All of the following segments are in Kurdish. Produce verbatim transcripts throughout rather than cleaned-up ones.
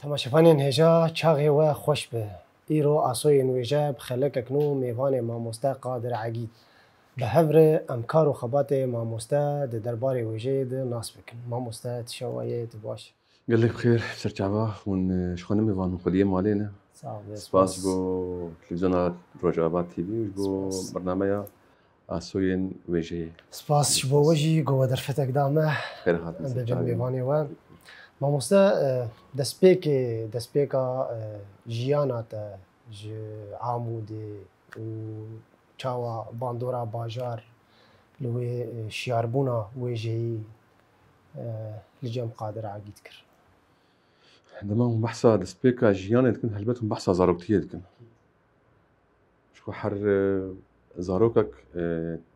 Temaşevanên hêja, çaxê we xweş be. Îro asoyên wêje bi xelekek nû mêvanê mamoste Qadir Egîd. Bi hev re em kar û xebatê mamoste di derbarê wêjeyê de nas bikin. Mamoste, tu şewa yê, tu baş? Gelek bi xêr, serçava hûn, e, ji xwe ne mêvan hûn xwediyê malê ne. Sağ ol, spas. Spas ji bo televîzyona Rojava T V û ji bo Spas. bernameya Asoyên wêjeyê. Spas ji bo we jî ku we derfetek da me. Xêr hatin, Em bibin serçavî. mêvanê we. Mamoste, e, destpêkê, destpêka, e, jiyana te ji Amûdê û çawa bandora bajar li wê, e, şiyarbûna wêjeyî, e, li cem Qadir Egîd kir? Dema hûn behsa destpêka jiyanê dikin, helbet hûn behsa zaroktiyê dikin. Ji xwe her, e, zarokek, e,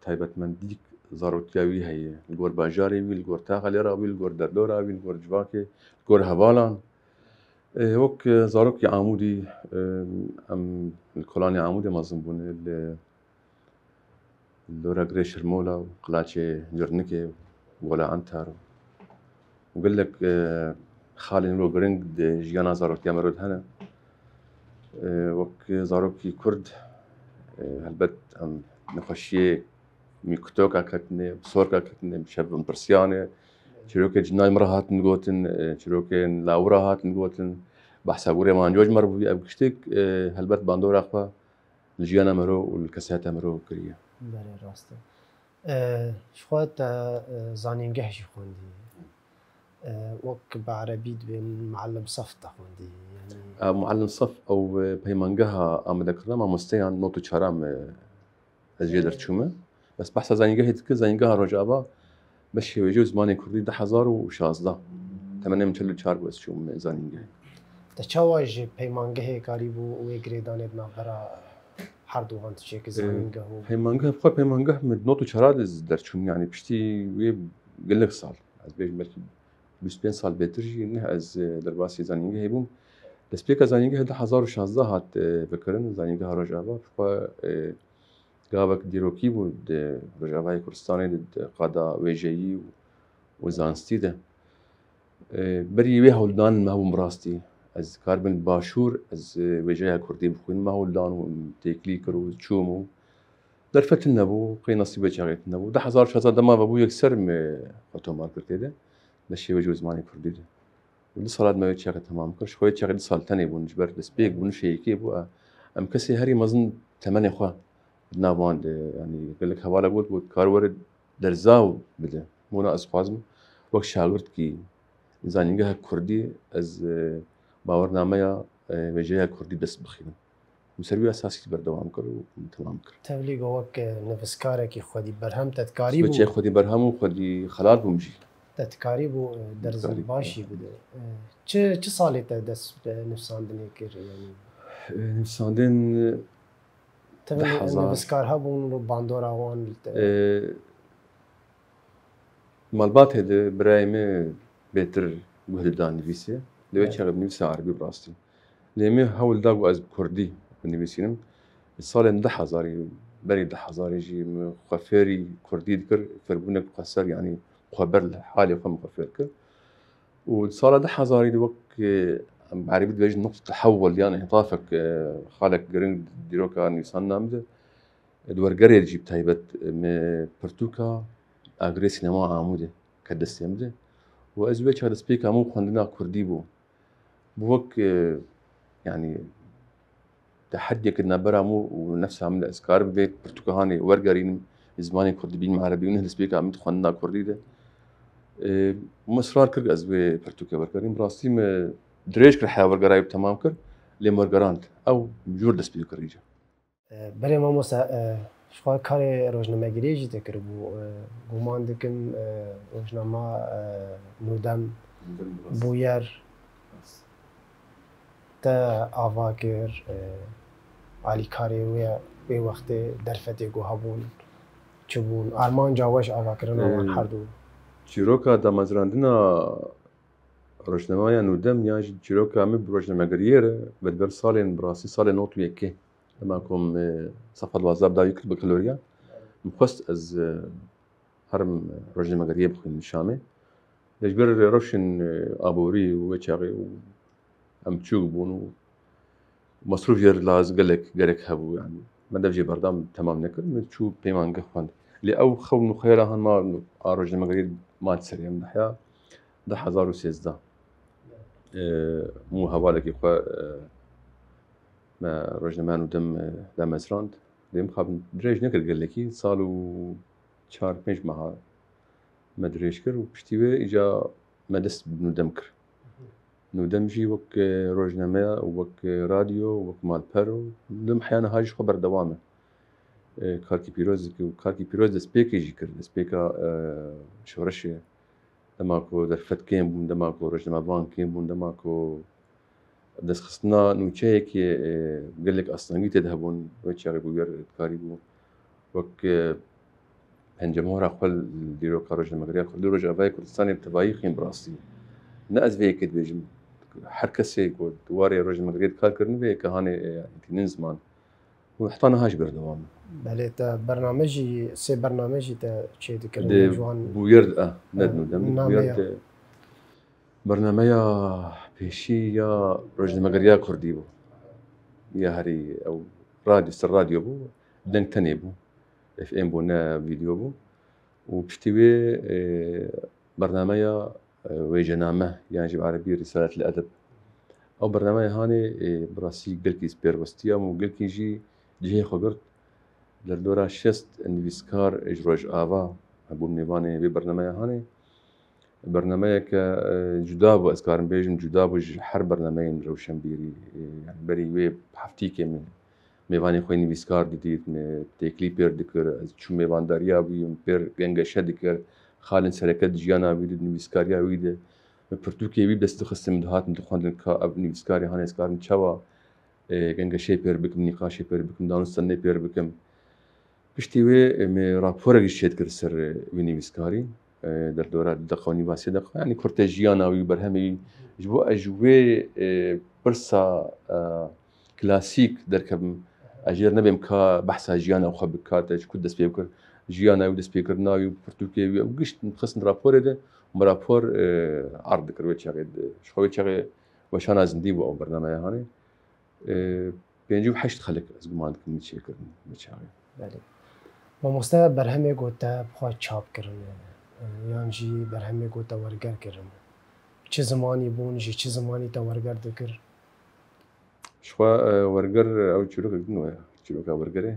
taybetmendîk zarotiya wî heye. Li gor bajarê wî, li gor taxa lêra wî, li gor derdora wî, li gor civakê, li gor hevalan. E, wek, e, zarokê Amûdî, e, em li kolanê Amûdê mezin bûne, li Li dora Girê Şirmola û Qilaçê Curnikê û Gola Entar û gelek, e, xalên wilo giring di jiyana zarotiya me re de hene. E, wek zarokî Kurd, e, helbet em nexweşiyê mîkutoka ketine, sorka ketine, bi şev em pirsiyane, çîrokê cinayê min re hatin gotin, e, çîrokên lawira hatin gotin, behsa gurê mancoş me re bûye. Ev giştik, e, helbet bandora xwe li jiyana mero û li kesayeta mero kiriye. Belê, rast e. E, ji xwe te, e, zanîngeh jî xwendî. E, wek bi erebî dibên muallim sef te xwendî. Yanî E, muallim sef ew, e, peymangeha amadekirina mamosteyan not û çaran, e, ez jê derçûme. Bes behsa zanîngehê dike, zanîngeha Rojava beşê wêje û zimanê kurdî du hezar û şazdeh. Temenê min çil û çar bû ez çûm zanîngehê. Te çawa ji peymangehê karîbû wê girêdanê di navbera herduwan tiştekî Ee, zanîngeh û peymangeh, bi xwe peymangeh min not û çara de ez derçûm, yanî piştî wê gelek sal, ez bêjim belkî bîst û pênc sal bêtir jî ne ez, e, derbasî zanîngehê bûm. Destpêka zanîngehê du hezar û şazdeh hat, e, vekirin, zanîngeha Rojava. Bi xwe, e, gavek dîrokî bû di Rojavayê Kurdistanê de, di qada wêjeyî û, û zanistî de. E, berî wê hewldan me hebûn bi rastî. Ez karibin li başûr, ez, e, wêjeya kurdî bixwînim. Me hewldan û têkilî kir û çûm û derfet tune bû, qey nesîbê çaxê tune bû. Du hezar û şazdeh dema vebû yekser me xwe tomar kir tê de. Beşê wêje û zimanê kurdî de. Û du sala me wê çaxê temam kir. Ji xwe wê çaxê du sal tenê bûn, ji ber destpêk bûn, şêyekê bû. Em kesê herî mezin temenê xwe di nav wan de, yanî gelek hevala got, got, kar were derzaw bide. Bona ez dixwazim wek şagirtkî zanîngeha kurdî ez, e, bawernameya, e, wêjeya kurdî dest bixînim. Min ser wî esasî berdewam kir û min temam kir. Tevlî got wek, e, nivîskarekî xwedî berhem te dikarî bû. Wê çê xwedî berhem û xwedî xelat bûm jî. Te dikarî bû, e, derz Dikarî. baş jî bide. E, çi, çi salê te dest bi nivîsandinê kir, yanî? E, nivîsandin, e, Te du hezar. Nivîskar hebûn û bandora wan li te. E, Malbatê de birayê me bêtir guh dida nivîsê. Lê wê Evet. çaxê bi nivîsa erebî bi rastî. Lê min hewl da ku ez bi kurdî binivîsînim. Salên du hezarî, berî du hezarî jî min xwe fêrî kurdî dikir, fêrbûnek xweser, yanî xweber li halê xwe min xwe fêr kir. Û di sala du hezarî de wek, e, em bi erebî dibêjin nuqte tehewwul yan întafek, e, xalek giring di dîroka nivîsandina min de, di wergerê de jî bi taybet, e, min pirtûka Agirê Sînema Amûdê ket destê min de. Û ez wê çax destpêka min xwendina kurdî bû. Bi wek, e, yanî, teheddiyek di navbera min û nefsa min de ez karim vê pirtûka hanê wergerînim, zimanê kurdî bînim erebî û neh destpêka min di xwendina kurdî de. E, min israr kir ez wê pirtûkê wergerînim. Rastî min dirêj kir heya wergerayê bi temam kir, lê min wergerand. Ew jor dest pê kir îca. E, belê mamoste, e, ji xwe karê rojnamegeriyê jî te kiribû. E, guman dikim, e, rojnama, e, Nûdem, Nûdem Bûyer, te ava kir, e, alîkarê wê, wê wextê derfetê ku hebûn, çi bûn? Armanca we ji avakirina wan Ee, herdu? Çîroka damezrandina rojnameya Nûdem yan jî çîroka min bi rojnamegeriyê re, bi ber salên, bi rastî salên not û yekê, dema ku min, e, sefa duwazdeh bi dawî kir bakalorya, min xwest ez, e, herim rojnamegeriyê bixwînim li Şamê. Lê ji ber rewşên, e, aborî û wê çaxê û em çûk bûn û mesrûf jê re lazim gelek gerek hebû, yanî me dev jê berdam temam nekir, min çû peymangeh xwend. Lê ew xewn û xeyala han ma a rojnamegeriyê ma serê em diheya du hezar û sêzdeh. E, mû hevalekî xwe, e, me rojnameyan û dem, e, demezrand. Lê mixabin dirêj nekir gelekî, sal û çar pênc meha me dirêj kir û piştî wê îca me dest bi nûdem kir. Nûdem jî wek, e, rojnameya û wek, e, radyo û wek malper û nûdem heya niha jî xwe berdewam e. E, karkî pîroz dike û karkî pîroz destpêkê jî kir. Destpêka, e, şoreşê. Dema ku derfet kêm bûn, dema ku rojnamevan kêm bûn, dema ku destxistina nûçeyekê, e, gelek astengî tê de hebûn, wê çaxê Bûyer dikarîbû wek, e, pencemora xwe li dîroka rojnamegeriya Kurdî û Rojavayê Kurdistanê bi tevayî xîn bi rastî. Ne ez vê yekê dibêjim. Her kesê ku di warê rojnamegeriyê dikar kirin vê yekê hanê, e, tînin ziman. Û heta niha jî berdewam e. Belê, te bername jî, sê bername jî te çê dikirin, Dê ji wan, Bûyer, eh, ne, eh, nûdem, nameya. Bûyer de bernameya pêşî ya rojnamegeriya Kurdî bû. Ya herî ew radyo, ser radyo bû, deng tenê bû. F M bû, ne vîdeo bû. Û piştî wê, e, bernameya, e, wêcename, yan jî bi erebî Risalet el Edeb. Ew bernameya hanê, e, bi rastî gelkî spêrwestiya û gelkî jî cihê xwe girt. Derdora şêst nivîskar ji Rojava bûn mêvanê vê bernameya hanê. Bernameyeke, e, cuda bû, ez karim bêjim, cuda bû ji her bernameyên rewşenbîrî. E, yani berî wê heftîkê min mêvanê xwe nivîskar didît, min têkilî pêr dikir, ez çûm mêvandariya wî, min pêr gengeşe dikir, xalên sereke di jiyana wî de, di nivîskariya wî de. Min pirtûkê wî bi dest dixistin, min dihatin dixwendin ka ev nivîskarê hanê ez karim çawa, e, gengeşeyê pêr bikim, nîqaşê pêr bikim, danûstanê pêr bikim. Piştî wê, e, me raporek jî çêdikir ser, e, wî nivîskarî, e, derdora deqa û nîvasiyê deqa, yanî kurte jiyana wî û berhemê wî. Ji bo ez ji wê, e, pirsa, e, klasîk derkevim, ez jê re nebêm ka behsa jiyana xwe bike, te ji ku dest pê bikir, jiyana wî, destpêkirina wî, pirtûkê wî, ew gişt min dixistin raporê de, min rapor, e, erd dikir wê çaxê de. Ji xwe wê çaxê weşana zindî bû ew bernameya hanê. E, pêncî û heşt xelk ez guman dikim min çêkirin wê çaxê. Belê. Mamoste, berhemê ku te bi xwe çap kirine, e, yan jî berhemê ku te werger kirine, çi zimanî bûn, ji çi zimanî te werger dikir? Ji xwe, e, werger, ew çîrokek din we, çîroka wergerê.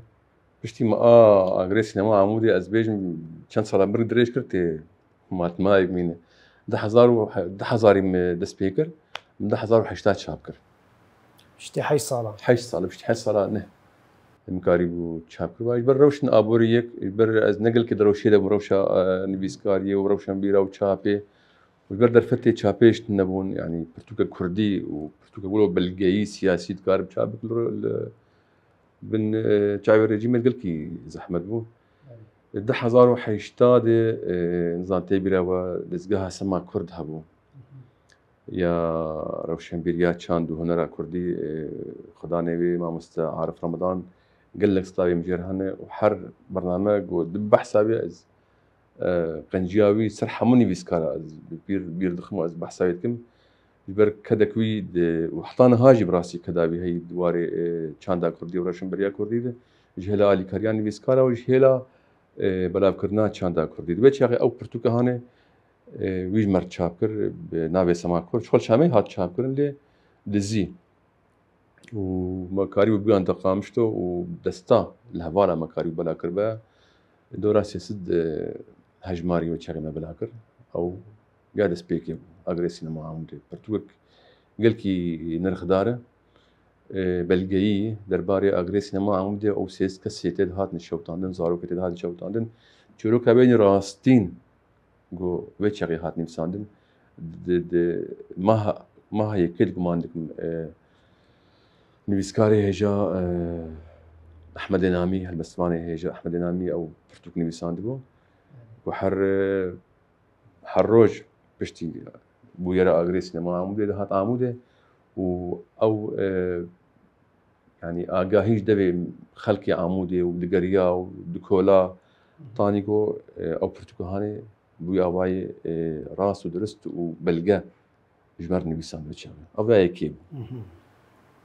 Piştî me a Agirê Sînema Amûdê, ez bêjim, çend sala min dirêj kir tê matmayek mîne. Du hezar û, du hezarî me dest pê kir, min du hezar û heşta çap kir. Piştî heşt sala. Heşt sala, piştî heşt sala ne. Min karîbû çap kir. Ji ber rewşên aborî yek, ji ber ez ne gelkê di rewşê de bûm, rewşa, e, nivîskariyê û rewşenbîra û çapê. Ji ber derfetê çapê jî tune bûn, yanî pirtûkek kurdî û pirtûkek wilo belgeyî, siyasî dikarib çap bikim li, li bin, e, çavê rejîmê gelkî zehmet bû. Di du hezar û heşta de, e, nizam tê bîra we dezgeha Sema Kurd hebû. Ya rewşenbîriya çand û hunera kurdî, e, xudanê wê mamoste Arif Ramadan gelek silavê min jê re hene û her bername ku di behsa wê ez e, qenciya wî ser hemû nivîskara ez bi bîr, bîr dixim û ez behsa wê dikim. Ji ber kedek wî di, û heta niha jî bi rastî keda wî heyî di warê, e, çanda kurdî û rewşenberiya kurdî de ji hêla alîkariya nivîskara û ji hêla, e, belavkirina çanda kurdî. Di vê çaxê ew pirtûke hanê, e, wî ji me re çap kir, bi navê Sema Kurd. Çol Şamê hat çapkirin lê dizî. û me karîbû bigihande Qamişlo û desta li hevala me karîbû bela kiribe. Dora sê sed, e, hejmarî wê çaxê me bela kir. Ew ya destpêkê bû. Agirê Sînema Amûdê. Pirtûkek gelkî nirxdar e. E, belgeyî derbarê Agirê Sînema Amûdê ew sê sed kesê tê de hatin şewitandin, zarokê tê de hatin şewitandin. Çîroka wê rastîn ku wê çaxê hat nivîsandin. Di, di meha, meha yekê de guman dikim, e, nivîskarê hêja, e, Ehmedê Namî, helbestvanê hêja Ehmedê Namî ew pirtûk nivîsandibû. Ku her, e, her roj piştî bûyera Agirê Sînema Amûdê dihat Amûdê û ew, e, Yanî agahî ji devê xelkê Amûdê û digeriya û dikola, tanî ku, e, ew pirtûka hanê bûye awayê, e, rast û dirist û belge. ji me re nivîsand wê çaxê. Ev ya yekê bû. Mhm.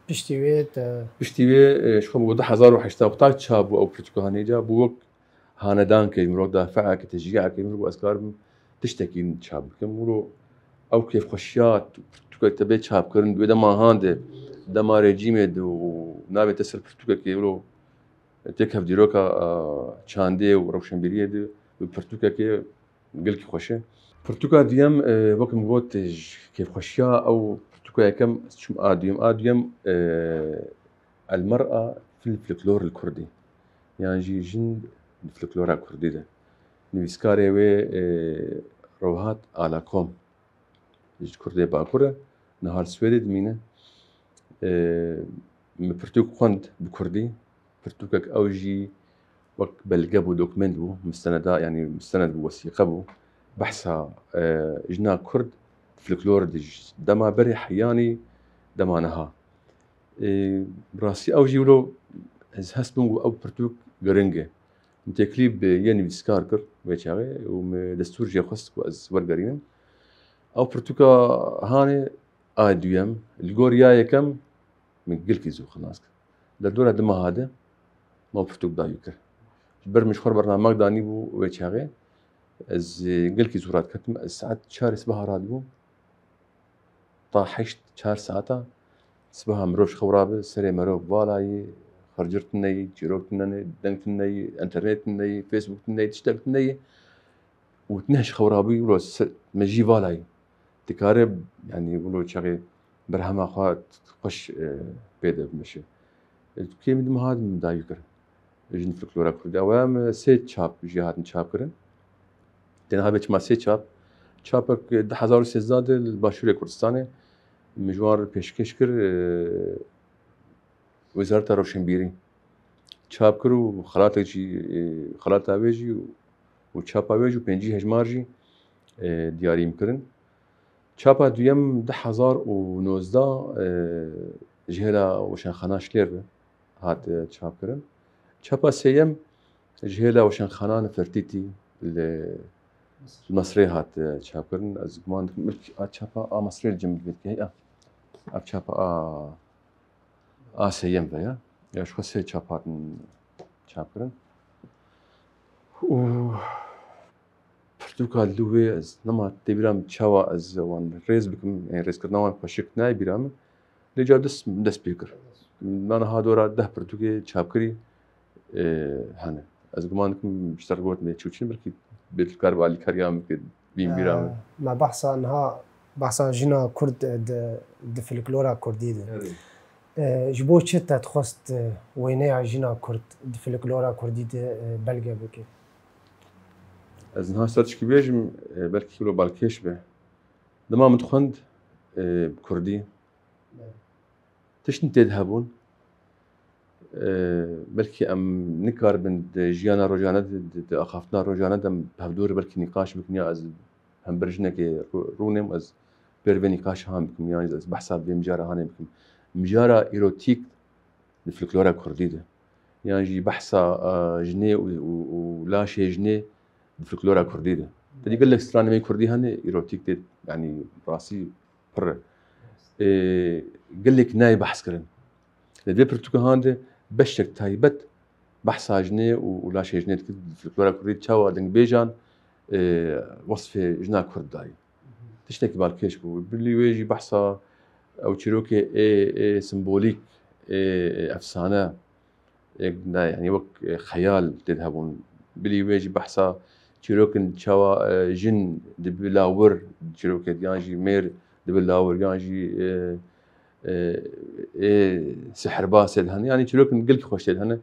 Piştî wê te Piştî wê, e, ji xwe bû du hezar û heşt wexta çap bû ew pirtûka hanê ca bû wek hanedankê, ji mirov dafeekê, teşcîekê, min got ez karim tiştekî çap bikim. Wilo ew kêfxweşiya tu-, pirtûkek te bê çapkirin, di wê dema han de, dema rejîmê de û navê te ser pirtûkekê, wilo têk hevdîroka, e, çandê û rewşenbîriyê de bi pirtûkekê gelkî xweş e. Pirtûka duyem, e, wek min got, ji kêfxweşiya ew pirtûka yekem ez çûm a duyem. A duyem, e, El Mer'a fil Folklor el Kurdî. Yan jî jin di folklora kurdî de. Nivîskarê wê, e, Rewhat Alakom. Ji Kurdê Bakur e. Niha li Swêdê dimîne. E, min pirtûk xwend bi kurdî. Pirtûkek ew jî wek belge bû, dokument bû, musteneda, yanî mustened bû, wesîqe bû. Behsa, e, jina kurd, folklor di j-, dema berê heyanî dema niha. E, bi rastî ew jî wilo ez hest bûm ku ew pirtûk giring e. Min têkilî bi yê nivîskar kir wê çaxê û min destûr jê xwest ku ez wergerînim. Ew pirtûka hanê a duyem, li gor ya yekem min gelkî zû xilas kir. Derdora du meha de me pirtûk dawî kir. Ji ber min ji xwe re bernamek danîbû wê çaxê. Ez, e, gelkî zû radiketim. Ez saet çarê sibeha radibûm. Ta heşt, çar saeta sibeha mirov ji xew rabe, serê merov vala yî, xercir tune yî, çîrok tune ne, deng tune yî, enternet tune yî, Facebook tune yî, tiştek tune yî. Û tu neh ji xew rabûyî, wilo se-, mejî vala yî. Dikare, yanî, wilo çaxê berhema xwe xweş, e, pê de bimeşe. E, kêmî du meha min dawî kir. Jin folklora kurdî. Ew em sê çap jî hatin çapkirin. Têne habe çima sê çap. Çapek du hezar û sêzdeh de li Başûrê Kurdistanê min ji wan re pêşkêş kir, e, Wezareta Rewşenbîrî çap kir û xelatek jî, e, xelata wê jî û çapa wê jî û pêncî hejmar jî, e, diyarî min kirin. Çapa duyem du hezar û nozdeh, e, ji hêla Weşanxana Şilêr ve hat, e, çapkirin. Çapa sêyem ji hêla Weşanxana Nefertîtî li Mesrê hat, e, çapkirin. Ez guman dikim ilk a çapa a Mesrê li cem li vê dikê. Ya, ev çapa a, a sêyem ve ya. Ya, ji xwe sê çap hatin çapkirin. Û pirtûka li wê ez nema tê bîra min çawa ez wan rêz bikim, yani rêzkirina wan xweşik nayê bîra min. Lê ca dest, dest pê kir. Na niha dora deh pirtûkê çapkirî, e, hene. Ez guman dikim ji te re gotin lê çûçin belkî bê tu kar bi alîkariya min bike bîn bîra min. E, me behsa niha, behsa jina kurd di, di folklora kurdî de. Erê. E, ji bo çi te dixwest, e, wêneya jina kurd di folklora kurdî de, e, belge bike? Ez niha ser tişkî bêjim, e, belkî wilo balkêş be. Dema min dixwend, e, bi kurdî, tiştin tê de hebûn. E, belkî em nikaribin di jiyana rojane de, di, di axaftina rojane de em bi hevdû re belkî nîqaş bikin ya ez hember jinekê rû-, rûnêm, ez pêr vê nîqaş han bikim, yan jî ez behsa vê mijara hanê bikim. Mijara erotîk di folklora kurdî de, yan jî behsa, e, jinê û, û, û laşê jinê di folklora kurdî de. Te dî gelek stranê me kurdî hene, erotîk tê, yanî rastî pir e. Ê, gelek nayê behs kirin. Li vê pirtûka han de beşek taybet behsa jinê û, û laşê jinê dikir. Folklora kurdî çawa dengbêjan, e, wesfê jina kurd dayî. Tiştekî balkêş bû. Bilî wê jî behsa ew çîrokê ê, ê simbolîk, ê, ê efsane, ê, ne, yanî wek, ê, xeyal tê de hebûn. Bilî wê jî behsa çîrokin çawa, e, jin dibi lawir, çîrokê yan jî mêr dibi lawir, yan jî, e, e, ê sihirbaz tê de hene. Yanî çîrokin gelkî xweş tê de hene.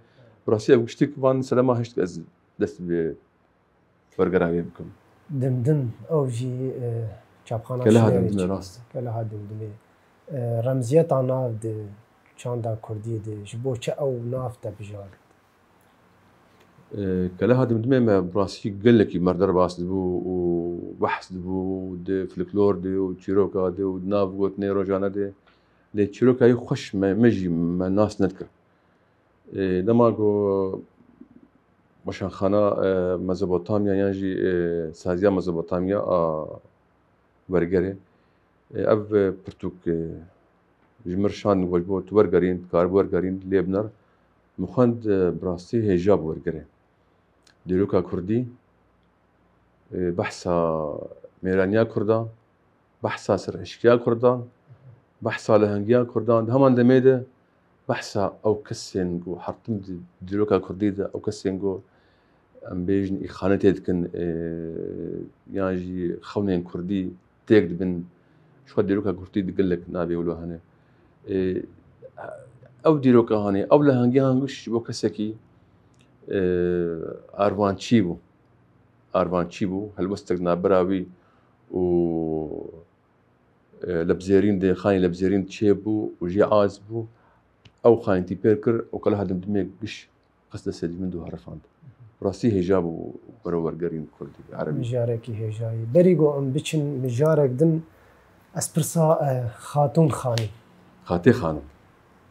Bi rastî ev giştik van sedema heşt ez dest bi wergera wê bikim. Dimdim, ew jî, e, çapxana Keleha Şilêrê Dimdimê, çi-, rast. Keleha Dimdimê. E, remziyeta nav di çanda kurdî de, ji bo çi ew nav te bijart? E, Keleha Dimdimê me bi rastî gelekî me re derbas dibû û behs dibû di folklor de û çîroka de û di nav gotinê rojane de. Lê çîroka wî xweş me, me jî me nas nedikir. E, dema ku weşanxana, e, Mezopotamya yan jî, e, saziya Mezopotamya a wergerê, Ev pirtûk ji mir şand, ji bo tu wergerîn, tu karibû wergerîn, lê binar. Min xwend, bi rastî hêja bû wergerê. Dîroka kurdî, behsa mêraniya kurdan, behsa serhişkiya kurdan, behsa lehengiya kurdan, di heman demê de behsa ew kesên ku hertim di dîroka kurdî de, ew kesên ku em bêjin îxanetê dikin, e, yan jî xewnên kurdî têk dibin, ji xwe dîroka kurdî di gelek navê wilo hene. E, ew dîroka hanê, ew lehengiya hangiş ji bo kesekî, e, arvançî bû. Arvançî bû, helwestek navbera wî û, e, lebzêrîn de, xanî lebzêrîn çêbû û jê az bû. Ew xanîtî pêr kir û keleha dimdimê giş qes destê ji min dû herifand. Rastî hêja bû bero wergerîn kurdî, erebî. Mijarekî hêjayî. Berî ku em biçin mijarek din, ez pirsa, e, Xatûn Xanî. Xatê Xanim.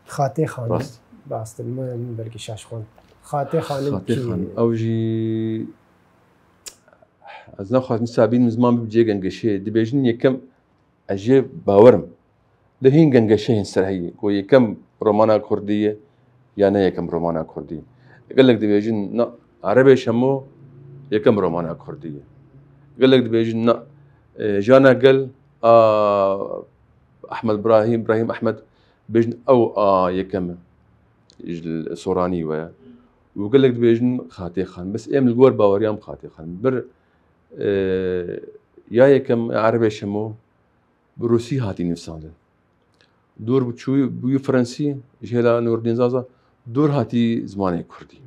Xatê Xanim. Rast. Rast, min, min belkî şaş xwend. Xatê Xanim Xatê kî? Xanim. Ew jî, ez naxwazim dîsa bînim ziman bibî cihê gengeşê. Dibêjin yekem, ez jê bawer im. Lê hîn gengeşe hîn ser heyî. Ku yekem romana kurdî ye, ya ne yekem romana kurdî ye. Gelek dibêjin, na, Erebê Şemo yekem romana kurdî ye. Gelek dibêjin, na, e, Jana Gel a Ehmed Brahîm, Brahîm Ehmed, bêjin ew a yekem e. Ji Soranî we ye. Û gelek dibêjin Xatê Xan. Bes êm li gor baweriya min Xatê Xan. Bir, e, ya yekem Erebê Şemo bi rûsî hatî nivîsandin. Dûr bi çûyî bûyî Fransî, ji hêla Nurdîn Zaza, dûr hatî zimanê kurdî.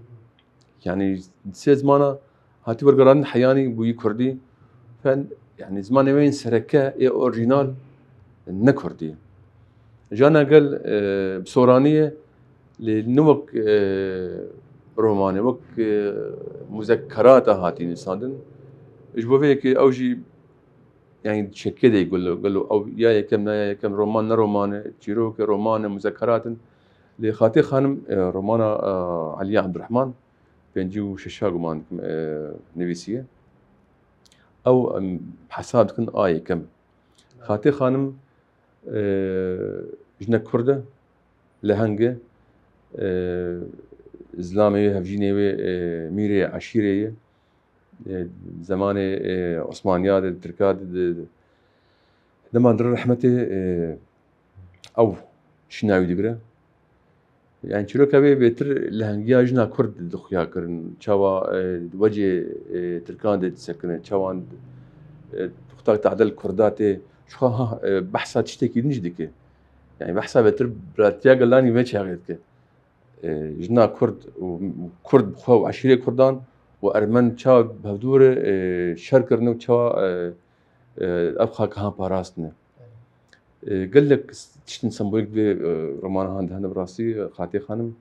Yanî sê zimana hatî wergerandin heyanî bûyî kurdî. Fen, yanî zimanê me yên sereke ê orîjinal ne kurdî ye. Jana Gel, e, bi soranî ye, lê ne wek, e, romanê, wek, e, muzekkerata hatî nivîsandin. Ji bo vê yekê ew jî, yanî çekê de gelo, gelo ew ya yekem, ne ya yekem, roman, ne roman e, çîrok e, roman e, muzekkerat in. Lê Xatê Xanim, e, romana, e, Eliya Ebdurehman, pêncî û şeş guman dikim, e, nivîsiye. Ew, em, hesab dikin a yekem. Xatê Xanim, e, jinek kurd e, leheng e, e, zilamê wê, hevjînê wê, e, mîrê eşîrê ye. E, zemanê, e, Osmaniya de, Tirka de, de, dema dir rehmetê, e, ew şîna wî digire. Yani çîroka wê bêtir lehengiya jina kurd dixuya kirin. Çawa, e, di wecê, e, Tirkan de disekine, çawa, e, tuxtak tadel kurda tê. Çixa ha, e, behsa tiştekî din jî dike. Yani behsa bêtir biratiya gelanî vê çaxê dike. E, jina kurd û kurd bi xwe û eşîrê kurdan û ermen çawa bi hevdû re, e, şer kirine û çawa, e, e, ev xakehan parastine. E, gelek tiştên sembolîk di vê, e, romana han de hene bi rastî, e, Xatê Xanim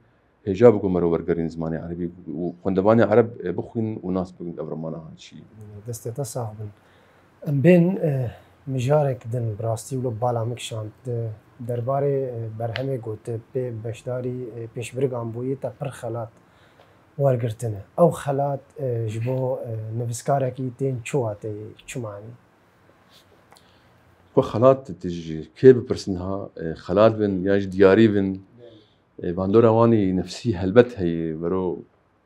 hêja bû ku mero wergerîn zimanê erebî û xwendevanê ereb, e, bixwînin û nas bikin ev romana han çi ye. Destê te sax bin. Em bên, e, mijarek din bi rastî wilo bala min kişand. Di derbarê, e, berhemê ku tu pê beşdarî, e, pêşbirigan bûyî te pir xelat wergirtine. Ew xelat, e, ji bo, e, nivîskarekî tên çi wateyê, çi manî? Xwe xelat tu ji kê bipirsin ha, e, xelat bin ya jî diyarî bin. E, bandora wan î nefsî helbet heye, mero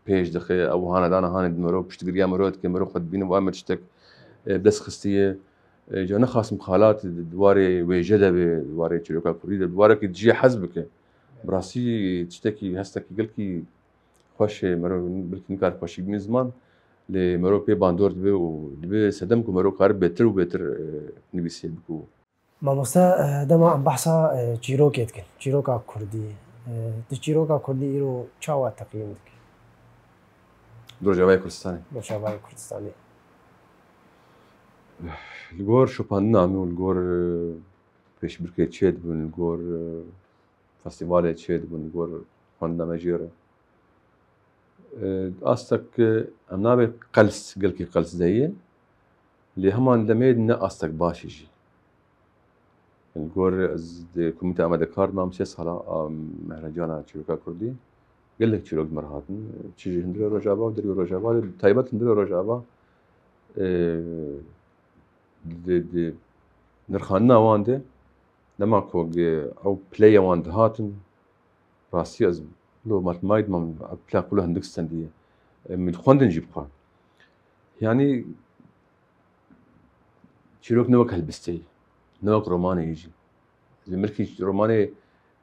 pêş dixe, ew hanedana hanê di mero piştgiriya mero dike, mero xwe dibîne, wa me tiştek, e, bi dest xistiye. E, ca nexasim xelat di, di warê wêje de be, di warê çîroka kurdî de, di warekî cihê hez bike. Bi rastî tiştekî, hestekî gelkî xweş e, mero belkî nikare xweşî bîne ziman, lê mero pê bandor dibe û dibe sedem ku mero kare bêtir û bêtir, e, nivîsê bike. Mamoste, e, dema em behsa, e, çîrokê dikin, çîroka kurdî, e, tu çîroka kurdî îro çawa teqîm dikî? Di Rojavayê Kurdistanê. Rojavayê Kurdistanê. Li gor şopandina min û li gor, e, pêşbirkê çêdibûn, li gor, e, festîvalê çêdibûn, li gor xwendina me jê re. E, astek, e, em nabê qels, gelkî qels de ye. Lê heman demê ne astek baş e jî. Li gor ez di komîteya me de kar dibam sê sala a Mehrecana Çîroka Kurdî. Gelek çîrok di me re hatin. Çi ji hundirê Rojava û derî Rojava de, bi taybet hundirê Rojava, e, di, di, Nirxandina wan de, dema ku ew pileya wan dihatin, rastî ez lo matmayî dimam, ev pila kula hindik stendiye. Min xwendin jî bi xwe. Yanî çîrok ne wek helbesteyî, ne wek romanê jî. Ji milkî romanê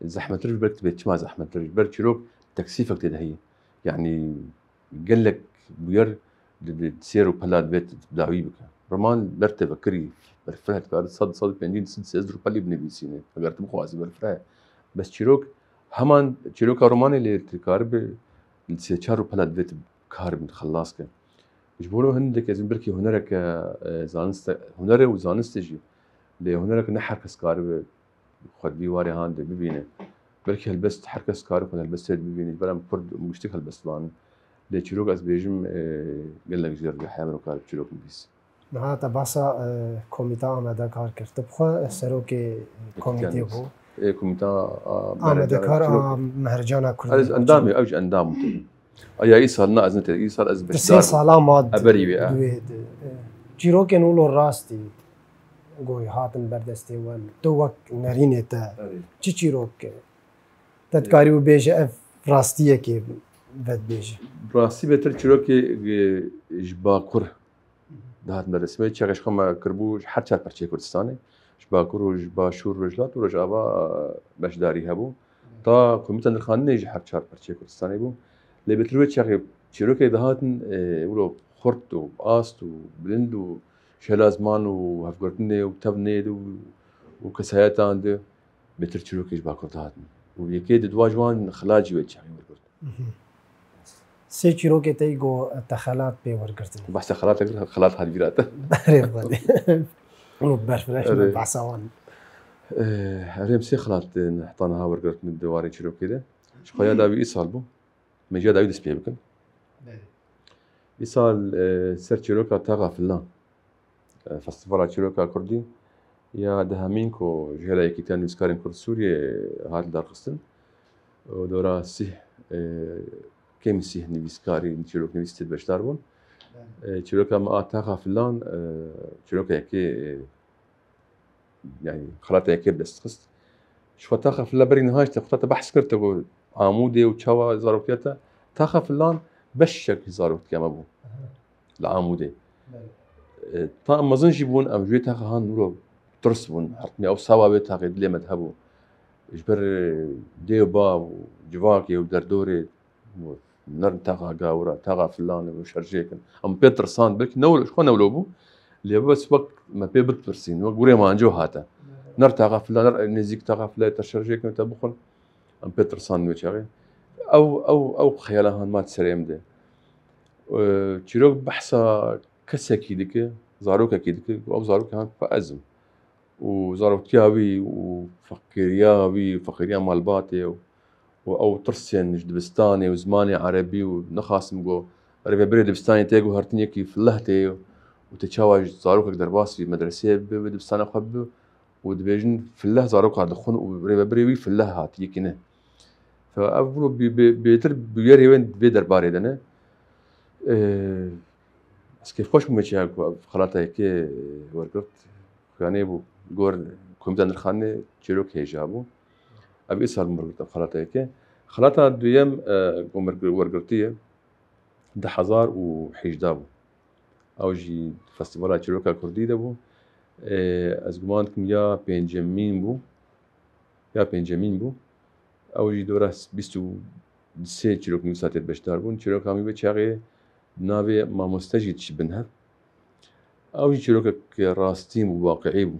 zehmettir ji ber dibê çima zehmettir? Ji ber çîrok teksîfek tê de heye. Yanî gelek bûyer di, di sêr û pela divê dawî bike. Roman ber te vekirî, ber fireh dikare sed, sed û pêncî, sed sêzdeh û pelî binivîsîne. Eger tu bixwazî ber fireh. Bes çîrok, heman çîroka romanê lê tu karibe li sê çar û pela divê tu kar bin xelas ke. Ji bo hindek ez ê belkî hunereke, e, zaniste, hunere û zaniste jî. Lê hunereke ne her kes karibe xwe di vî warê han de bibîne. Belkî helbest her kes kare xwe di helbestê de bibîne. Ji ber em kurd û giştik helbestvan in. Lê çîrok ez bêjim, e, gelek jêr be heya min kar çîrok nivîs. Niha te behsa, e, komîta Amedekar kir. Tu bi xwe serokê komîtê bû. Ê, komîta, a, Amedekar a Mehercana Kurdî. Ez endamê, ew jî endam bû. Aya îsal na ez ne te, îsal ez beşdar bûm. Sê sala ma di wê de. Çîrokên wilo rastî goy hatin ber destê we. Tu wek nerînê te çi çîrok te dikarî û bêje ev rastiyekê vedibêje? Rastî bêtir çîrokê, e, ji Bakur dihat me destê me. Çaxê ji xwe me kiribû ji her çar perçeyê Kurdistanê. Ji Bakur û ji Başûr, Rojhilat û Rojava beşdarî hebû. Ta komîta nirxandinê ji her çar perçeyê Kurdistanê bû. Lê bêtir wê çaxê çîrokê dihatin, e, wilo xurt û ast û bilind û ji hela ziman û hevgirtinê û tevnê de û, û kesayetan de bêtir çîrokê ji Bakur dihatin. Û yekê di dua ji wan xelat jî wê çaxê wergirt. Sê çîrokê te yî go te xelat pê wergirtin. Behsa xelat kir, xelat hat bîra te. Erê xwedê. Û berfireh ji min behsa wan. Eh, erê em sê xelat, eh, heta niha wergirtin di warê çîrokê de. Ji xwe ya dawî îsal bû. Me jî ya dawî dest pê bikin. Belê. Îsal, eh, ser çîroka Taxa Filan. E, Festîvala Çîroka Kurdî ya dehemîn ku ji hêla Yekîtiya Nivîskarên Kurd Sûriyê hat lidarxistin û dora sîh, e, kêm sîh nivîskarî, çîroknivîs tê de beşdar bûn. E, çîroka me a Taxa Filan, e, çîroka yekê, e, yanî xelata yekê bi dest xist. Ji xwe Taxa Filan berî niha jî te xwe te behs kir, te got Amûdê û çawa zaroktiya te. Taxa Filan beşek zaroktiya me bû. Aha. Li Amûdê. Belê. E, ta em mezin jî bûn, em ji wê taxa han wilo tirs bûn. Hertmê ew sawa wê taxê dilê me de hebû. Ji ber, e, dê û bav û civakê û derdorê û nerin taxa gawira, taxa filan û şerjêkin. Em pê tirsan, belkî ne wilo, ji xwe ne wilo bû. Lê bes wek me pê bitirsîn, wek gurê manco hate. Belê. Ner taxa filan, ner nêzîk taxa filan, te şerjêkin, te bixwin. Em pê tirsan wê çaxê. Ew, ew, ew xeyala han ma di serê em de. E, çîrok behsa kesekî dike, zarokekî dike, ku ew zarokê han ku ez im. Û zaroktiya wî û feqîriya wî, feqîriya malbatê û, û ew tirsên ji dibistanê û zimanê erebî û nexasim ku rêvebirê dibistanê tê guhertin yekî fileh tê û tê çawa ji zarokek derbasî medreseyê bibe, wê dibistana xwe bibe û dibêjin fileh zaroka dixwin û rêvebirê wî fileh hat, yekî ne. Fe ev wilo bê-, bê-, bêtir bûyerê wê vê derbarê de ne. Ee, ez kêfxweş bûme çiya ku ev xelata yekê wergirt. Xuyanê bû, gor komîta nirxandinê çîrok hêja bû. Ev îsal wergirt ev xelata yekê. Xelata duyem, e, ku wergirtiye, du hezar û hejdeh bû. Ew jî Festîvala Çîroka Kurdî de bû. Ê, ez guman dikim ya pêncemîn bû. Ya pêncemîn bû. Ew jî dora bîst û sê çîroknivîsa tê de beşdar bûn. Çîroka min wê çaxê navê Mamoste jî diçî bin hev. Ew jî çîrokek rastîn bû, waqiî bû.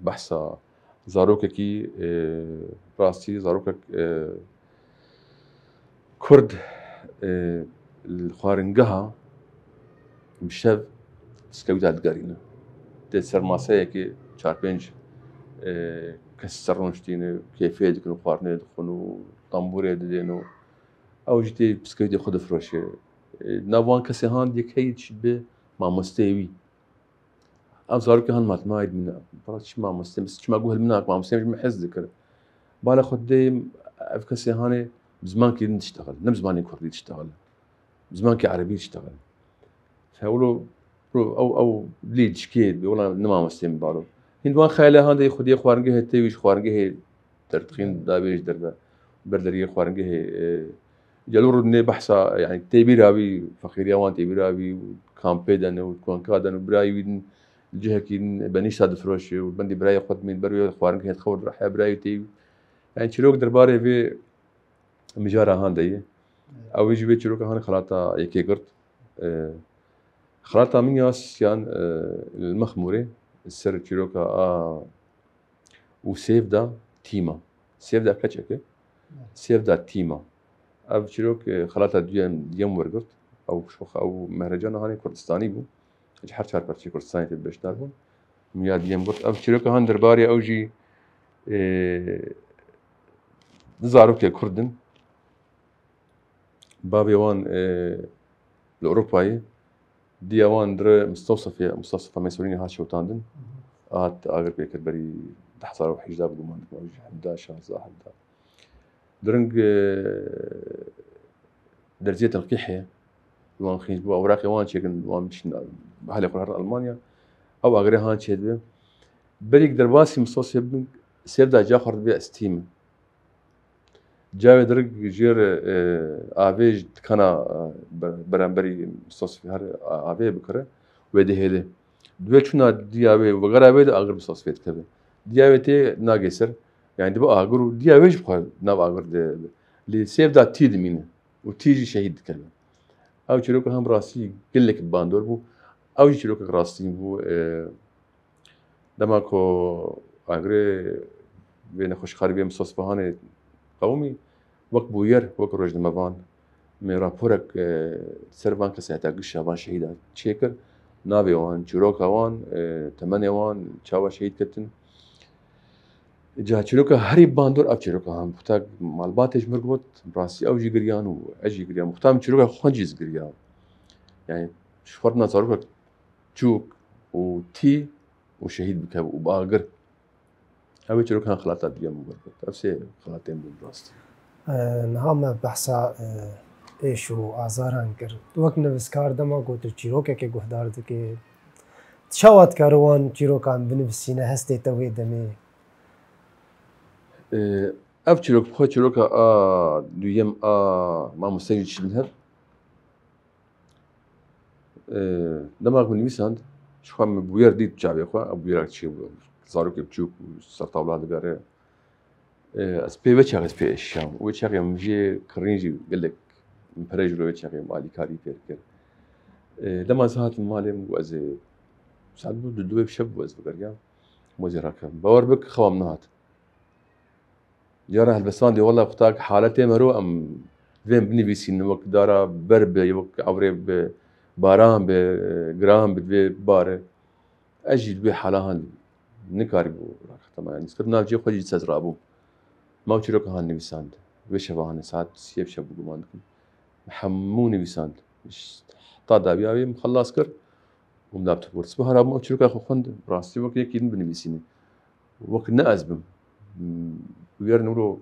Behsa zarokekî, e, rastî, zarokek, e, Kurd, e, li xwaringeha bi şev piskewî dadigerîne. Tê ser maseyekê çar pênc, e, kes ser rûniştîne, kêfê dikin û xwarinê dixwin û tembûrê didên û ew jî tê piskewî tê xwe difiroşe. E, nav wan kesê han yek heyî diçî bi mamosteyê wî. Ev zarokê han matmayî min, bala çi mamoste, çima guhil min ak, mamoste min hez dikir. Bala xwe dê ev kesê hanê bi zimankî din diştexil, ne bi zimanê kurdî diştexil. Bi zimankî erebî diştexil. Fe wilo, wilo ew, ew lê dişkê, wila ne mamoste min balo. Hîn di wan xeyala han de xwediyê xwaringehê tê wî ji xwaringehê derdixîn davê ji derve ber deriyê xwaringehê, e, gelo rûdinê behsa, yani tê bîra wî, feqîriya wan tê bîra wî, kampê de ne û konka de ne û birayê wî din li cihekî din benîşta difiroşê û bendî birayê xwe dimîn ber wê xwaringehê dixewir dirahiya birayê tê wî. Yani çîrok derbarê vê mijara han de ye. Ew jî vê çîroka han xelata yekê girt. E, xelata min ya siyan, e, li Mexmûrê, li ser çîroka a û sêv da tîma. Sêv da keçeke, sêv da tîma. Ev çîrok, e, xelata duyem, duyem wergirt. Ew, ew mehrecana hanê Kurdistanî bû. Ji her çar parçeyê Kurdistanê tê beşdar bûn. Min ya duyem girt. Ev çîroka han derbarê ew jî, e, du zarokê Kurd in. Bavê wan, e, li Ewropayê, diya wan dire Mistewsefê, Mistew Sefa Meserûnî hat şewitandin. Hat agir pê kir berî du hezar û hejdeh bi guman dikim, ew jî hevdeh, şazdeh, hevdeh. Diring, e, derziyê telqîhê wan xînc bû, ewraqê wan çêkin, wan biçin, helê xwe herin Almanya. Ew agirê han çêdibe. Berî derbasî Mistewsefê bin, sêv da ca xwe dibe ez tî min. Cavê dirig jêr, e, avê ji dikana, e, ber-, beramberî Mistewsefê her avê bikire, wê dihêle. Di wê çûna diya wê, vegera wê de agir Mistewsefê dikeve. Diya wê tê nagê ser, yani dibe agir û diya wê jî bi xwe nav agir de. Lê sêv da tî dimîne û tî jî şehîd dikeve. Ew çîroka hem rastî gelek bandor bû. Ew jî çîrokek rastî bû. E, Dema ku agirê vê nexweşxanê vê Mistew Sefahanê qewimî, wek bûyer, wek rojnamevan, me raporek, e, ser van kesayeta gişa van şehîda çêkir, navê wan, çîroka wan, e, temenê wan, çawa şehîd ketin. Ca çîroka herî bandor ev çîroka han. Wexta malbatê ji mir got, rastî ew jî giriyan û ez jî giriyam. Wexta min çîroka xwe jî ez giriyam. Yani ji xwe re zarokek çûk û tî û şehîd bike û bi agir. Ew ê çîrokan xelata duyem û wergirt. Ev sê xelatên bûn rastî. E, niha me behsa, e, êş û azaran kir. Wek nivîskar dema ku tu çîrokekê guhdar dikî, tu çawa dikare wan çîrokan binivîsîne hestê te wê demê? E, ev çîrok bi xwe çîroka a duyem a Mamoste Cîlhev. E, dema ku nivîsand, ji xwe min bûyer dît çavê xwe, ew bûyerak çê bû. Zarokê biçûk û ser tawla digere. E, ez pê vê çaxê ez pê êşiyam. Wê çaxê min jê kirîn jî gelek min pere ji wê çaxê min alîkarî pê dikir. E, dema ez hatim malê min got ez ê, saet bû du, duyê şev bû ez vegeriyam. Min got ez ê rakevim. Bawer bik xewa min nehat. Cara helbestvan dê, wela wexta haletê mero em vên binivîsînin, wek dara ber be, wek ewrê bi baran be, giran bi, divê bare. Ez jî di wê hala han nikarîbû raxetema, yani, dîskir nav cihê xwe jî dîsa ez rabûm. Ma ew çîroka han nivîsand. Vê şeva hanê saet siyê bi şev bû guman dikim. Hemû nivîsand. Heta dawiya wê min xelas kir û min da bi tepûr. Sibeha rabûm ew çîroka xwe xwend. Rastî wek yekî din binivîsîne. Wek ne ez bim. Û yerin wilo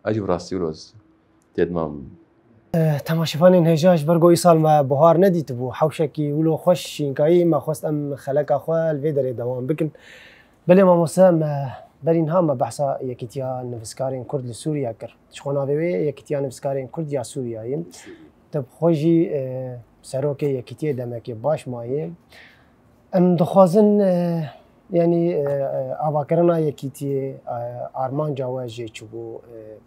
ez jî bi rastî wilo ez têdimam. Eh, temaşevanên hêja, ji ber ku îsal me buhar nedîtibû, hewşekî wilo xweş şînkayî, me xwest em xeleka xwe li vê derê dewam bikin. Belê mamoste, me berî niha me behsa Yekîtiya Nivîskarên Kurd li Sûriye kir. Ji xwe navê wê Yekîtiya Nivîskarên Kurd ya Sûriyeyê. Sûriye. Te bi xwe jî, e, serokê Yekîtiyê demekê baş mayê. Em dixwazin, e, yanî, e, e, avakirina Yekîtiyê, e, armanca we jê çi bû, e,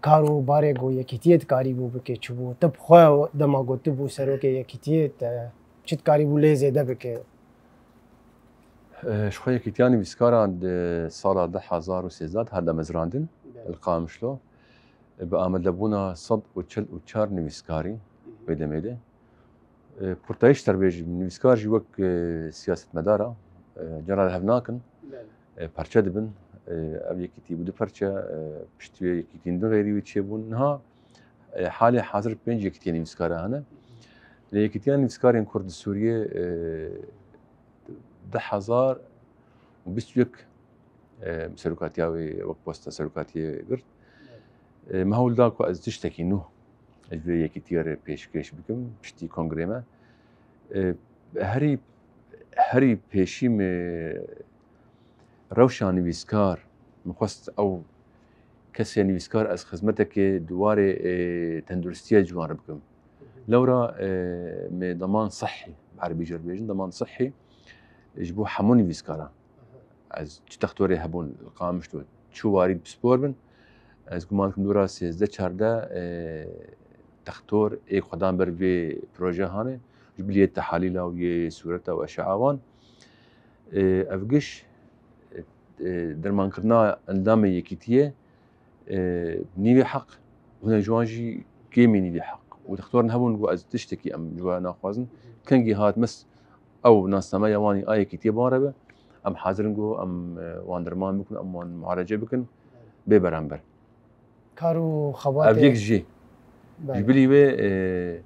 kar û barê ku Yekîtiyê dikarîbû bike çi bû? Te bi xwe dema ku tu bû serokê Yekîtiyê, te çi dikarîbû lê zêde bike? E, ji xwe Yekîtiya Nivîskaran di sala du hezar û sêzdeh hat damezrandin, Belê. Li Qamişlo. E, bi amadebûna sed û çil û çar nivîskarî Hı hı. wê demê de. E, kurtayîş terbêjî, nivîskar jî wek, e, siyasetmedara, e, cana li hev nakin, Belê. e, perçe dibin. E, ev yekîtî bû du perçe, e, piştî wê yekîtiyên din xeyrî wî çêbûn. Niha, e, halê hazir pênc yekîtiyên nivîskara hene. Hı hı. Lê Yekîtiya Nivîskarên Kurd li Sûriyê, e, du hezar û bîst û yek, e, serokatiya wê wek posta serokatiyê girt. E, me hewl da ku ez tiştekî nû ji vê yekîtiyê re pêşkêş bikim, piştî kongrê me. E, herî, herî pêşî me Rewşa nivîskar, min xwest ew kesê nivîskar ez xizmetekê di warê, e, tenduristiya ciwan re bikim. Lewra, e, me deman sihî, bi erebî jî re dibêjin, deman sihî, e, ji bo hemû nivîskaran. Ez çi textorê hebûn li Qamişlo, çi warî pispor bin, ez guman dikim dora sêzdeh çardeh, e, textor ê xwedan ber vê proje hane, ji bilî yê tehalîla û yê sûreta û eşeawan. E, ev giş, e, e, dermankirina endamê yekîtiyê, e, nîvê heq, hinek ji wan jî kêmî nîvê heq. Û textor hebûn ku ez tiştekî em ji we naxwazin. Kengî hat mes ew nasnameya wan a yekîtiyê bi wan re be, em hazir in ku em, e, wan derman bikin, em wan mualece bikin, bê beramber. Kar û xebatê. Ev yek jî. Belê. Ji bilî wê, e,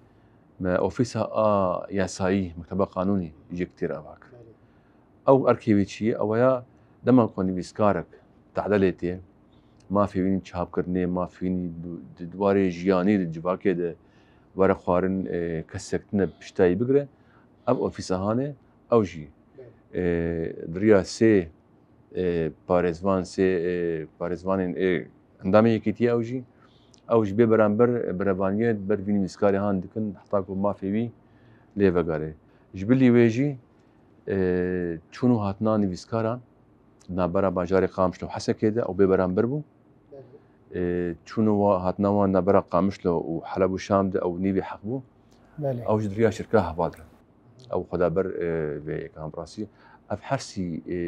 me ofîsa a yasayî, mekteba qanûnî ji yekîtiyê re ava kir. Belê. Ew erkê wê çi ye? Ew ya dema ku nivîskarek tehdilê tê, mafê wî çapkirinê, mafê wî di, di, di warê jiyanî di civakê de were xwarin, e, kesek tune piştayî bigire, ev ofîsa hane, ew jî, e, di riya sê, e, parêzvan, sê, e, parêzvanên, e, endamê yekîtiyê ew jî, ew jî bê beramber, e, berevaniyê ber vî nivîskarê han dikin, heta ku mafê wî lê vegere. Ji bilî wê jî, e, çûn û hatina nivîskaran di navbera bajarê Qamişlo û Hesekê de ew bê beramber bû. E, çûn û wa-, hatina wan navbera Qamişlo û Heleb û Şam de ew nîvê heq bû. Belê. Ew jî di riya şirka heval re. Ew xwedaber, e, vê yekê, bi rastî. Ev her sî, e,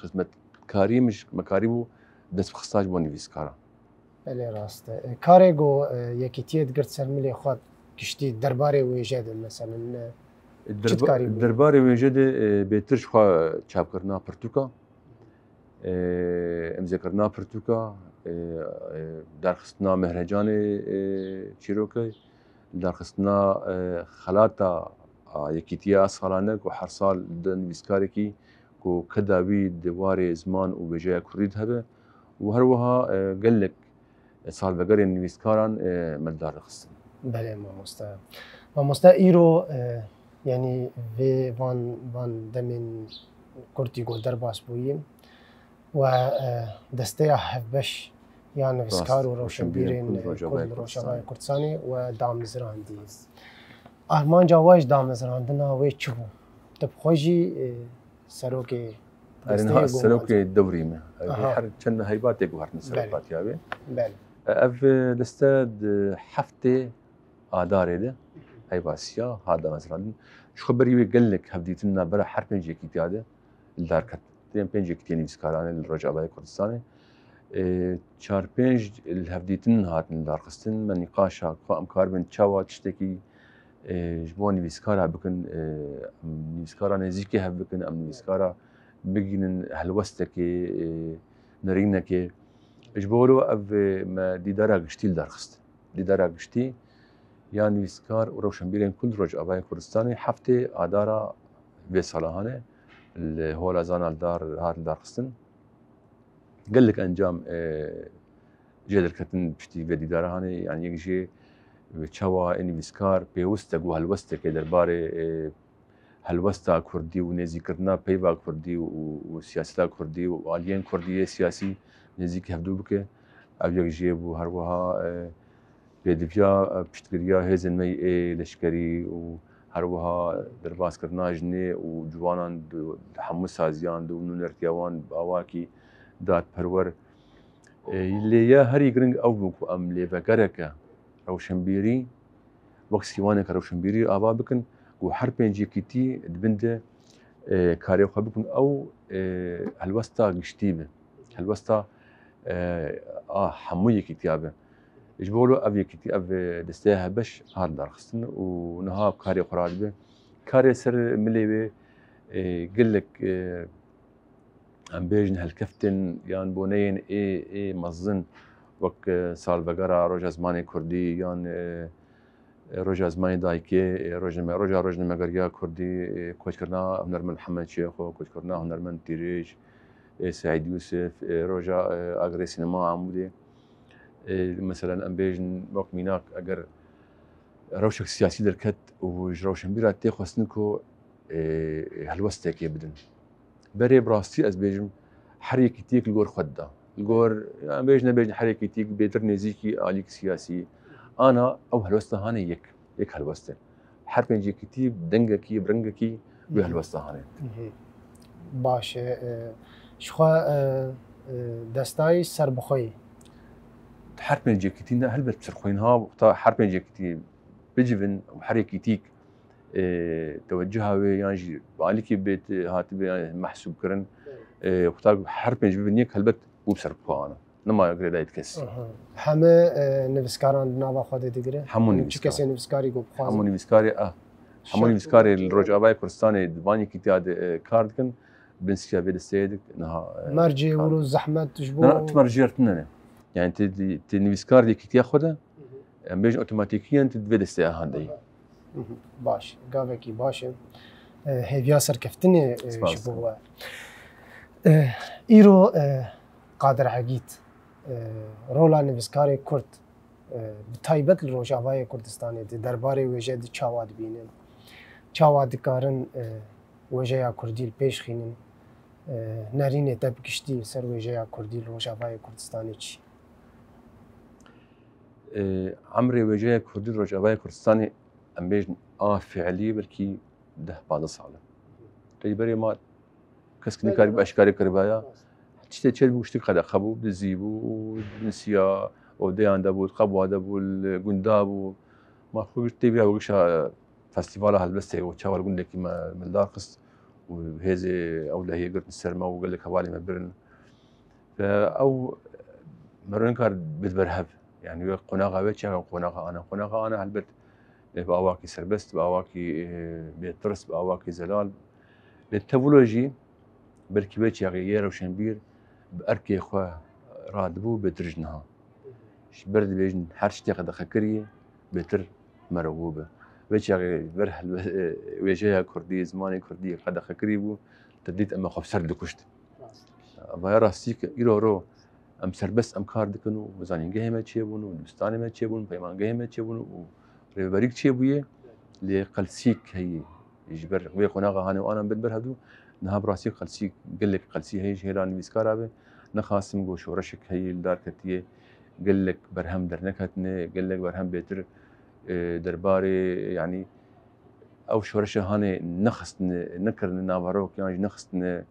xizmetkarî min ji me karîbû dest bi xista ji bo nivîskaran. Belê rast e. E, karê ku, e, yekîtiyê digirt ser milê xwe giştî derbarê wêje de, meselen, e, çi dikarî bû? Derbarê wêje de, e, bêtir ji xwe çapkirina pirtûka, e, îmzekirina pirtûka, e, e, darxistina mehrecanê, e, çîrokê, darxistina, e, xelata a yekîtiya salane ku her sal di nivîskarekî ku keda wî di warê ziman û wêjeya kurdî de hebe û her wiha, e, gelek salvegerên nivîskaran, e, me li dar dixistin. Belê mamoste. Mamoste îro, e, yanî vê van, van demên kurtî ku derbas bûyî we, e, desteya hevbeş ya nivîskar û rewşenbîrên kurd li Rojavayê Kurdistanê we damezrandî. Armanca we ji damezrandina wê çi bû? Tu bi xwe jî, e, serokê Erê niha serokê dewrî me. Ev her çend heybatê guhertin serokatiya wê. Belê. E, ev, e, liste di heftê Adarê de heyvasiya hat damezrandin. Ji xwe berî wê gelek hevdîtin navbera her pênc yekîtiya de li dar ket. Dêm pênc yekîtiyên nivîskaranê li Rojavayê Kurdistanê. E, çar pênc li hevdîtin hatin darxistin. Me nîqaşa ku em karibin çawa tiştekî, e, ji bo nivîskara bikin, e, em nivîskara nêzîkê hev bikin, em nivîskara bigihînin helwestekê, e, nerînekê. Ji bo wilo ev, e, me dîdara giştî li dar xist. Dîdara giştî ya nivîskar û rewşenbîrên kurd Rojavayê Kurdistanê heftê Adara vê sala hane li Hola Zana li dar, hat li dar xistin. Gelek encam, e, jê derketin piştî vê dîdara hane, yanî yek jê çawa ê nivîskar pêwist e ku helwestekê derbarê, e, helwesta kurdî û nêzîkirina peyva kurdî û, û siyaseta kurdî û aliyên kurdî yê siyasî nêzîkî hevdû bike. Ev yek jê bû, her wiha, e, pêdiviya, e, piştgiriya hêzên me yê leşkerî û her wiha derbaskirina jinê û ciwanan di, di hemû saziyan de û nûnertiya wan bi awakî dadperwer. E, lê ya herî giring ew bû ku em lêvegereke rewşenbîrî, wek sîwaneke rewşenbîrî ava bikin ku her pênc yekîtî di bin de, e, karê xwe bikin ew, e, helwesta giştî be. Helwesta, e, a hemû yekîtiya be. Ji bo wilo ev yekîtî, ev, e, desteya hevbeş hat darxistin û niha karê xwe radibe. Karê ser milê wê, e, gelek, e, em bêjin helkeftên yan boneyên ê, ê mezin wek, e, salvegera Roja Zimanê Kurdî yan, e, e, Roja Zimanê Dayikê, e, rojname-, Roja Rojnamegeriya Kurdî, e, koçkirina hunermend Mihemed Şêxo, koçkirina hunermend Tîrêj, e, Seîd Yûsif, e, roja, e, Agirê Sînema Amûdê. E, meselen em bêjin wek mînak eger rewşek siyasî derket û ji rewşenbîra tê xwestin ku, e, helwestekê bidin. Berê bi rastî ez bêjim Her yekîtiyek li gor xwe dida. Li gor, em bêjin nebêjin, her yekîtiyek bêtir nêzîkî alîk siyasî. Ana ew helwesta hane yek, yek helwest e. Her pênc yekîtî bi dengekî, bi rengekî wê helwesta hane. Baş e. E, ji xwe, e, e, destayî serbixwe yî. Her pênc yekîtî ne, helbet serbixwe yî. Niha ta her pênc yekîtî bicivin û her yekîtîk, e, teweccuha wê yan jî bi alîkî bêt, hatibe yan mehsûb kirin. E, xwe ta her pênc bibin yek, helbet bû bi serbixwe ana. Nema girêdayî di kes. Aha. Heme, e, nivîskaran di nava xwe de digire? Hemû Hemû çi nivîskar. Kesê nivîskarî ku bixwazin? Hemû nivîskarê, ah. Hemû Şert nivîskarê li olsun. Rojavayê Kurdistanê di van yekîtiya de, e, kar dikin. Bin siya vê desteyê dik niha, e, Mercê kar wilo dikin. Zehmet ji bo Na, na, tu mercê tune ne. Yani tê, tê nivîskar di yekîtiya xwe de, Hı hı. em bêjin otomatîkiyen tu di vê desteya han de yî. Hı hı. Baş, gavekî baş e. E, hêviya serkeftinê, e, Spas. Ji bo we. E, îro, e, Qadir Egîd, e, rola nivîskarê Kurd, e, bi taybet li Rojavayê Kurdistanê di derbarê wêje de çawa dibînin? Çawa dikarin, e, wêjeya Kurdî li pêş xînin? E, nerînê te bi giştî li ser wêjeya Kurdî li Rojavayê Kurdistanê çi? E, emrê wêjeya Kurdî li Rojavayê Kurdistanê, em bêjin a fiilî belkî deh pazdeh sal e. Rêberê ma kes ki Belê, nikarî bi rast. Eşkarê kiribaya. Rast. Tiştê çêdibû, tiştek qedexe bû, dizî bû, binsiya odeyan de bû, qebwa de bû, li gunda bû. Ma xwe tê bîra wegişa festîvala helbestê û çawa li gundekî me, me li dar xist û hêzê ew lehiyê girtin ser me û gelek hevalê me birin. Ve ew mero nikar bid ber hev. Yani wê qonaxa wê çaxa qonaxa ana. Qonaxa ana helbet, e, bi awakî serbest, bi awakî, e, bêtirs, bi awakî zelal. Lê tevlo jî belkî wê çaxê yê rewşenbîr bi erkê xwe radibû bêtir ji niha. Ji ber dibêjin her tiştê qedexe kiriye, bêtir mero bû be. Vê çaxê ber helbe-, e, wêjeya kurdî, zimanê kurdî qedexe kirî bû, te dît em xwe bi ser dikuşt. Rast. Vaya rastî ke îro ro em serbest em kar dikin û zanîngehê me çêbûn û dibistanê me çêbûn, peymangehê me çêbûn û rêveberîk çêbûye, lê qelsîk heye. Ji ber wê qonaxa hanê û anan bin ber hevdû, niha bi rastî qelsî, gelek qelsî heye ji hêla nivîskara be. Nexasim ku şoreşek heye li dar ketiye, gelek berhem derneketine, gelek berhem bêtir, e, derbarê, yanî ew şoreşa hanê nexistine, nekirine naverok yan jî nexistine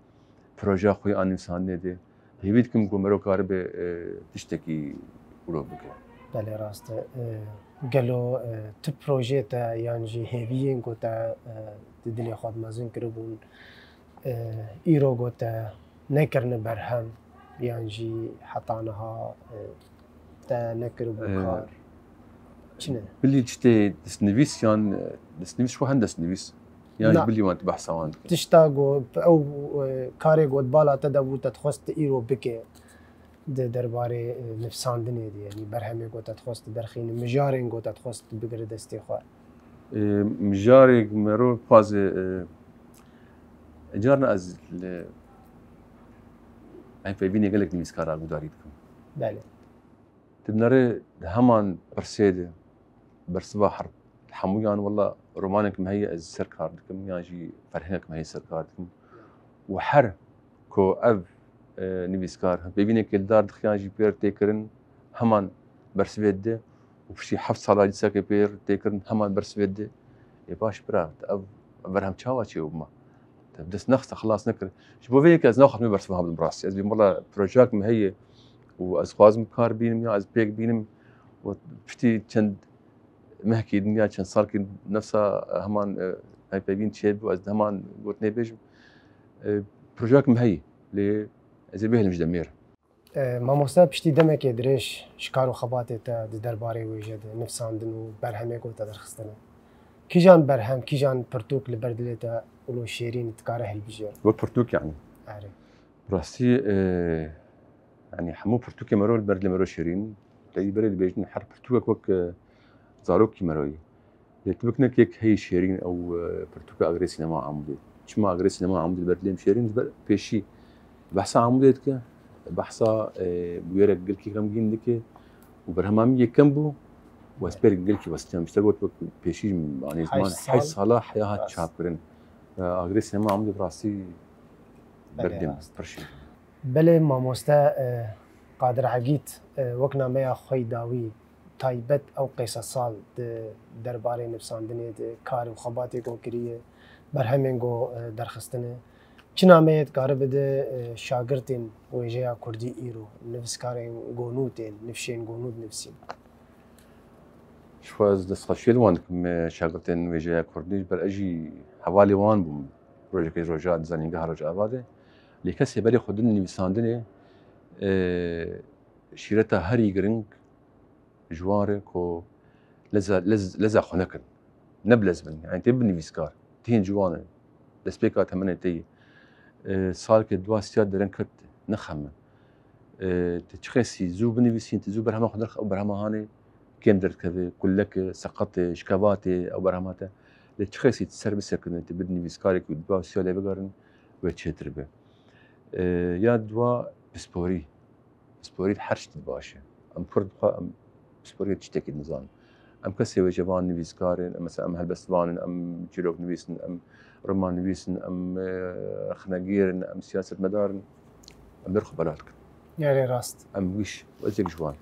projeya xwe an nivîsandinê de. Hêvî dikim ku mero karibe, e, tiştekî wilo bike. Belê rast e. E, gelo, e, tu projeyê te yan jî hêviyên ku te, e, di dilê xwe de mezin kiribûn, e, îro ku te nekirine berhem yan jî heta niha, e, te nekiribû E, kar? Çi ne? Bilî tiştê destnivîs yan, e, destnivîs xwe hen destnivîs. Yan Na. Jî bilî wan tu behsa wan dikî. Tişta ku ew, e, karê ku di bala te de bû, te dixwest tu îro bike di derbarê, e, nivîsandinê de, yanî berhemê ku te dixwest tu derxînî, mijarên ku te dixwest tu bigire destê xwe. E, mijarê ku mero dixwaze, e, carna ez li, em peyvînê gelek nivîskara gudarî dikim. Belê. Di binêre di heman pirsê de, bersiva her hemûyan, wela romanek me heye ez ser kar dikim, yan jî ferhengek me heye ser kar dikim. Û her ku ev, e, nivîskar peyvînekê li dar dixi yan jî pêr tê kirin, heman bersivê dide û piştî heft sala dîsekê pêr tê kirin, heman bersivê dide. Ê baş bira, ev berhem çawa çêbû ma? Te bi dest nexiste, xilas nekir. Ji bo vê yekê ez naxwazim wê bersiva bidim rastî. Ez bîm wela projeyek min heye û ez xwazim kar bînim ya ez pêk bînim û piştî çend mehkî din ya çend salkî nefsa heman, e, hevpeyvîn çêbû, ez heman gotinê bêjim. E, projeyek min heye, lê ez ê bihêlim ji demê re. E, mamoste, piştî demekê dirêj ji kar û xebatê te di derbarê wêje de, nivîsandin û berhemê ku te derxistine. Kîjan berhem, kîjan pirtûk li ber dilê te wilo şêrîn dikare hilbijêre? Wek pirtûk yanî? Erê. Bi rastî, e, yanî hemû pirtûkê mero li ber dilê mero şêrîn. Te berê dibêjin her pirtûkek wek, e, zarokî mero yî. Lê tu biknek yek heyî şêrîn ew, e, pirtûka Agirê Sînema Amûdê. Çima Agirê Sînema Amûdê li ber dilê min şêrîn? Ji ber pêşî behsa Amûdê dike, behsa, e, bûyerek gelkî xemgîn dike û berhema min yekem bû û ez pêr gelkî westiyam. Ji te got wek pêşî ji min anî ziman, heşt sal. Heşt sala heya hat çapkirin. E, Agirê Sînema Amûdê bi rastî ber dilê min pir şêrîn. Belê mamoste, e, Qadir Egîd, e, wek nameya xwe yî dawî taybet ew qêsesal di derbarê nivîsandinê, di kar û xebatê ku kiriye, berhemên ku, e, derxistine. Çi nameyê dikare bide, e, şagirtên wêjeya kurdî îro, nivîskarên gonû tên, nifşên gonû dinivîsîn? Ji xwe ez destxweşiyê li wan dikim, e, şagirtên wêjeya kurdî, ji ber ez jî hevalê wan bûm. Rojekê ji roja di zanîngeha Rojava de. Lê kesê berê xwe din nivîsandinê, e, şîreta herî giring ji wan re ku leza, lez, leza xwe nekin. Ne bi lez bin. Yani tê bi nivîskar. Tê hîn ciwan e. Destpêka temenê te yî. E, salkê dua siya dereng kir, ne xem e. E, tu çi qasî zû binivîsîn, tu zû berhema xwe derxe, ew berhema hanê kêm derdikeve, kulek e, seqet e, şikevat e, ew berhema te. Lê çi qasî tu ser bisekinî, tu bi nivîskarek û dua siya lê bigerin, wê çêtir be. E, ya dua pisporî. Pisporî her tişt baş e. Em Kurd xwe, em pisporiyê tiştekî nizanin. Em kesê wêjevan, nivîskar in, em mesela em helbestvan in, em çîroknivîs in, em romannivîs in, em, e, xinegîr in, em siyasetmedar in. Em ber xwe bela dikin. Erê rast. Em giş, ez yek ji wan.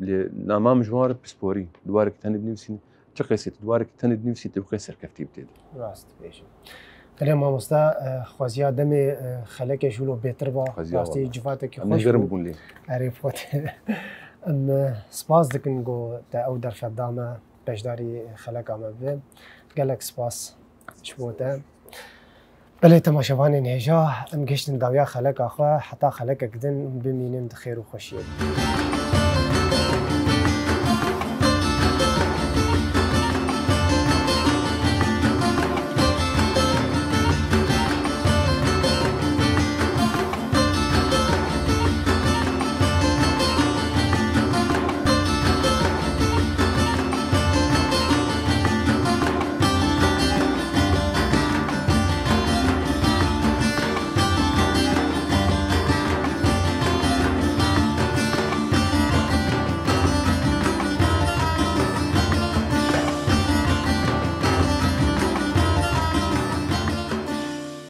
Lê nama min ji wan re pisporî. Di warek tenê binivîsîn, çi qasî tu di warek tenê dinivîsî, tu bi qey serkeftî bi tê de. Rast dibêjî. Belê mamosta, e, xweziya demê, e, xelekê ji wilo bêtir ba. Xweziya Rastî wala. Civatekî Em xweş germ bû. bûn lê. Erê bi xwe tê. Em, e, spas dikin ku te ew derfet da me, beşdarî xeleka me bibe. Gelek spas ji bo te. Belê temaşevanên hêja, em gihiştin dawiya xeleka xwe, heta xelekek din bimînin di xêr û xweşiyê de.